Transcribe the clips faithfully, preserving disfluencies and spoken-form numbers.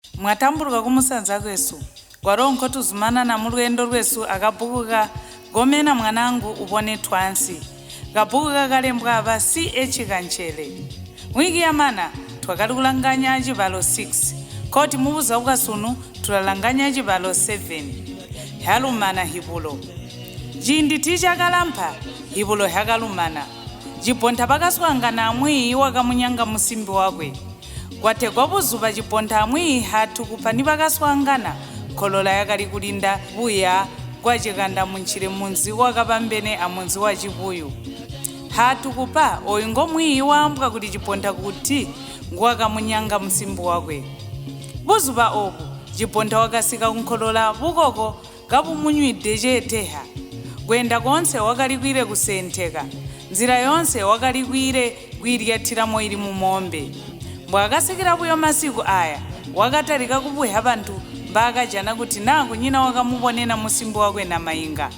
Mwatambuluka ku musanza kwesu, kwaro nkho tuzumana na mulwendo lwesu akabhuku ka Gomena Mwanangu Ubone Twansi. Kabhuku kakalembwa ŵa C H Kanchere. Wiki yamana twakali kulanganya chibalo six, koti mu uzauka sunu tulalanganya chibalo seven. Halumana hibulo. Chindi tichakalampha, hibulo hakalumana. Chipontha pakaswanga na mwiyi wakamunyanga musimbi wakwe. Kwategwa buzuba chipontha mwiyi hatukupa ni pakaswangana, nkholola yakali kulinda buya kwa chikanda munchire munzi wakapambene a munzi wa chipuyu. Hatukupa oyu ngo mwiyi wambwa kuti chipontha kuti ngwakamunyanga musimbi wakwe. Buzuba obu, chipontha wakasika kunkholola bukoko kapumunywide cheteha. Kwenda konse wakalikwire kusentheka. Nzira yonse wakalikwire kuyiryathiramo ili mu mombe. Mbwakasikira kuyo masiku aya, wakatarika kupuhya ŵanthu mbakajana kuti naku nyina wakamuponena musimbi wakwe na mayinga.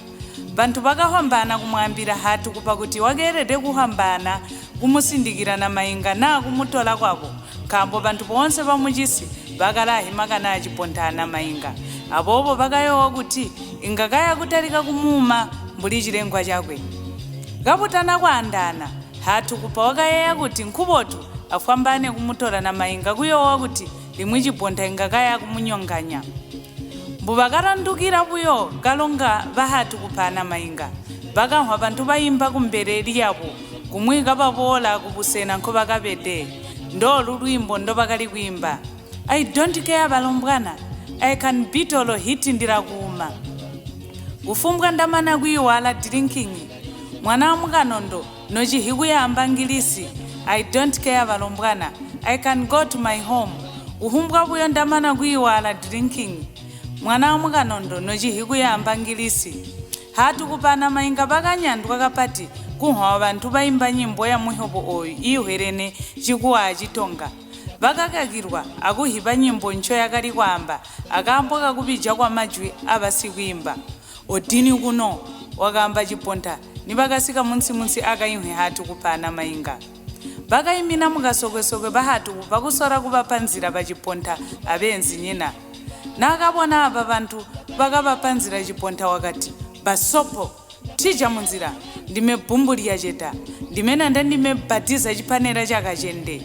Ŵanthu ŵakahambana kumwambira hatukupa kuti wakerede kuhambana kumusindikira na mayinga na kumutora kwapo, nkambo ŵanthu bonse ŵa mu chisi ŵakalahi makana gha chipontha na mayinga. Apopo ŵakayowa kuti ingakaya kutarika kumuma mbuli chilengwa chakwe. Kaputana kwandana, hatukupa wakayeya kuti nkhupotu afwambane kumutora na mayinga kuyowa kuti limwe chipontha ingakaya kumunyonganya. Mbu ŵakarandukira kuyo kalonga ŵahatu kuphana mayinga, ŵakankhwa ŵanthu ŵayimba ku mbere lyawo, kumwika papola ku busena nkho ŵakaŵede, ndo lulwimbo ndo ŵakali kwimba, I don't care ŵalombwana, I can beat all hit ndira kuuma. Kufumbwa ndamana kuyiwala drinking, mwana wa mukanondo, no chihikuyamba ngilisi, I don't care ŵalombwana, I can go to my home. Kuhumbwa kuyo ndamana kuyiwala drinking, mwana wa mukanondo no chihikuyamba ngilisi. Hatu kupana mayinga pakanyandwa kapati kunhwa ŵanthu ŵayimba nyimbo ya muhyopo uyu iyuherene chikuwa chitonga. Ŵakakakirwa akuhipa nyimbo ncho yakali kwamba akambo kakuŵija kwa majwi a ŵasikwimba. Odini kuno, wakamba chipontha, ni ŵakasika munsi-munsi aka imwe hatu kupana mayinga. Ŵakayimina mu kasokwesokwe ŵahatu pakusora kuŵapanzira ŵa chipontha aŵenzi nyina. Nakabona apa ŵanthu ŵakaŵapanzira chipontha wakati, Basopo, tija mu nzira, ndime bumbu lya cheta, ndime nanda ndime baptiza chipanera cha kachende.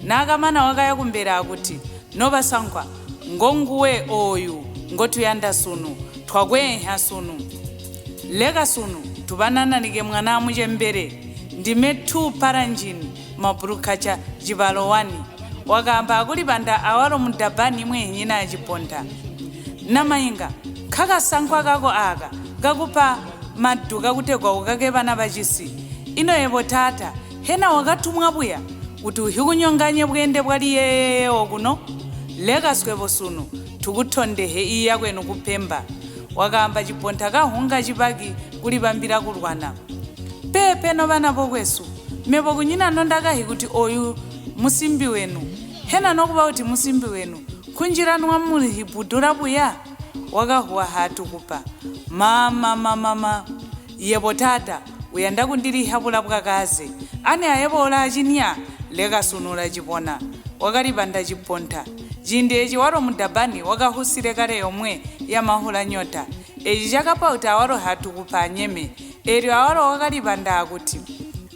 Nakamana wakaya kumbere akuti, No ŵasankwa, ngo nguwe oyu, ngo tuyanda sunu, twakwenha sunu. Leka sunu, tuŵanananike mwana muchembere, ndime tu para njini, maburukacha jiŵalo wani. Wakamba akulipanda awaro mudabani mwenyina achipontha. Na mayinga, nkhakasankho kako aka, kakupa madu kakutegwa ukake ŵana ŵachisi. Ino yepo tata, hena wakatumwa buya kuti uhikunyonganye bwende bwali yeyeyewo kuno? Leka swepo sunu, tukuthondehe iyi yakwenu kupemba. Wakamba chipontha kahunga chipaki kulipambira kurwana. Pepe no ŵana pokwesu, mepo kunyina no ndakahi kuti oyu musimbi wenu, hena nokuŵa kuti musimbi wenu, khunjiranwa mu lihibudura buya? Wakahuwa hatu kupa. Mama, mama, mama. Yepo tata, uya ndakundiliha pulapwa kaze. Ani ayepo ula achinya? Leka sunu ula chipona. Wakalipanda chipontha. Chindi echi waro mudabani wakahusire kale yomwe ya mahula nyota. Echi chakapa kuti awaro hatu kupa anyeme. Eryo awaro wakalipanda akuti,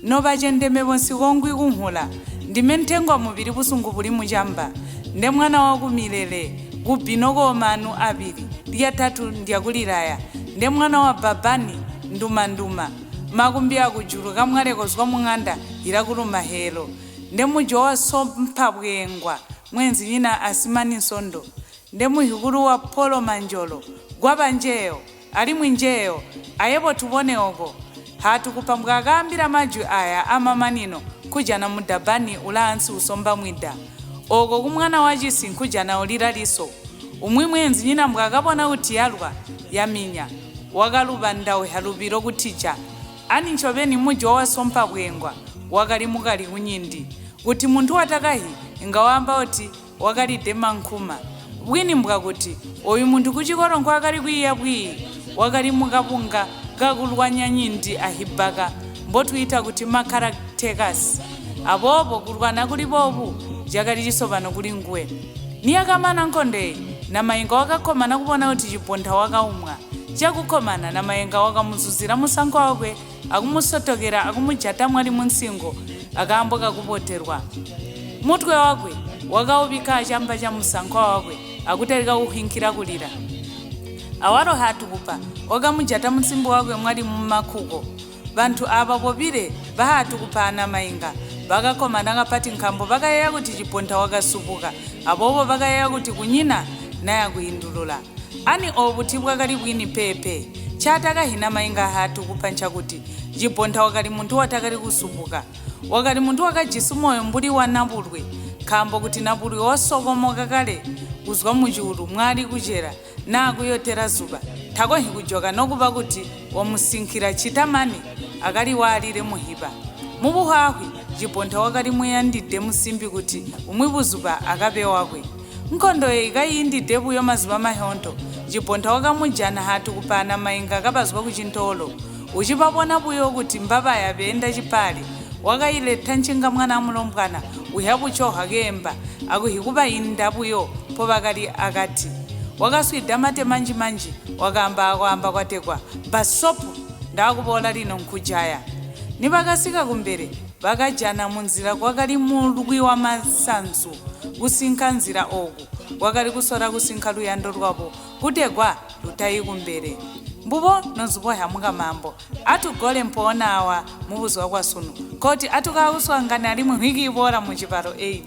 No ŵachendemepo nsikongwi kunkhula, ndime nthengwa muŵiri pusungu puli muchamba, nde mwana wa ku milele, ku binoko manu aŵiri, lyatatu ndya kuliraya, nde mwana wa babani ndumanduma, makumbi a ku juru kamwalekozgwa mu ng'anda yirakuruma helo, nde mujo wa sompha bwengwa, mwenzi nyina asimani nsondo, nde muhikuru wa polo manjolo, gwaba njeyo, alimwi njeyo, ayepo tubone oko. Hatu kupambwa akambira majwi aya a mamanino nkhujana mudabani ula ansi usomba mwida. Oko ku mwana wa chisi nkhujana ulira liso. Umwi mwenzi nyina mbwakabona kuti yalwa, yaminya. Wakaluŵa ndawe ha luŵiro kutija. Ani nchobeni mujo wa sompha bwengwa, wakali mukali kunyindi. Kuti munthu watakahi, ingawamba kuti, wakali de mankhuma. Bwini mbwakuti, uyu munthu ku chikoro nkhwakali kwiya bwii, wakali mu kapunga kakurwanya nyindi ahibaka, mbotwita kuti makaratekasi. Apopo kurwana kuli popu, jakali chiso pano kuli ngwe. Ni yakamana nkhondo iyi, Namayenga wakakoma na kuwona kuti Chipontha wakaumwa. Chakukoma, Namayenga wakamuzuzira musankho wakwe, akumusotokera, akumujata mwali mu nsingo, akambo kakupoterwa. Mutwe wakwe wakawuŵika chamba cha musankho wakwe, akutarika kuhinkira kulira. Awaro hatukupa, wakamujata musimbu wakwe mwali mu makhuko. Ŵanthu aŵa ŵoŵire ŵahatu kupana mainga, ŵakakhomana kapati nkhambo ŵakayeya kuti Chipontha wakasupuka, apopo ŵakayeya kuti kunyina naye akuyindulula. Ani obu tibwakali bwini pepe? Chataka hina mainga hatu kupa nchakuti Chipontha wakali munthu watakali kusupuka. Wakali munthu wakajisi moyo mbuli wa nabulwe, nkhambo kuti nabulwe wasokomoka kale kuzwa mu churu mwali kuchera na kuyotera zuŵa, nthako nkhikujoka nokuŵa kuti wamusinkhira chitamani akali walire muhipa. Mu buhahwi, Jipontha wakali muyandide musimbi kuti umwe buzupa akaŵe wakwe. Nkhondo iyo yikayindide buyo mazuŵa mahontho, Jipontha wakamujana hatu kupana mainga kabazgwa ku chintolo. Uchipapona buyo kuti mbaŵaya ŵenda chipale, wakayiletha nchinga mwana wa mulombwana wihya kuchoha ghemba, akuhikuŵa inda buyo po ŵakali akati. Wakaswida mate manji-manji, wakamba akwamba kwategwa, basopo, ndakuŵola lino nkhujaya. Ni ŵakasika kumbere, ŵakajana mu nzira kwakali murwi wa masanzu, kusinkha nzira oku, wakali kusora kusinkha luyando lwawo, kutegwa lutayi kumbere. Mbubo nozubwahya munga mambo, atugole mponawa mu buzwa kwa sunu, koti atukauswa ngani alimwe hwiki ibora mu chiparo eyi.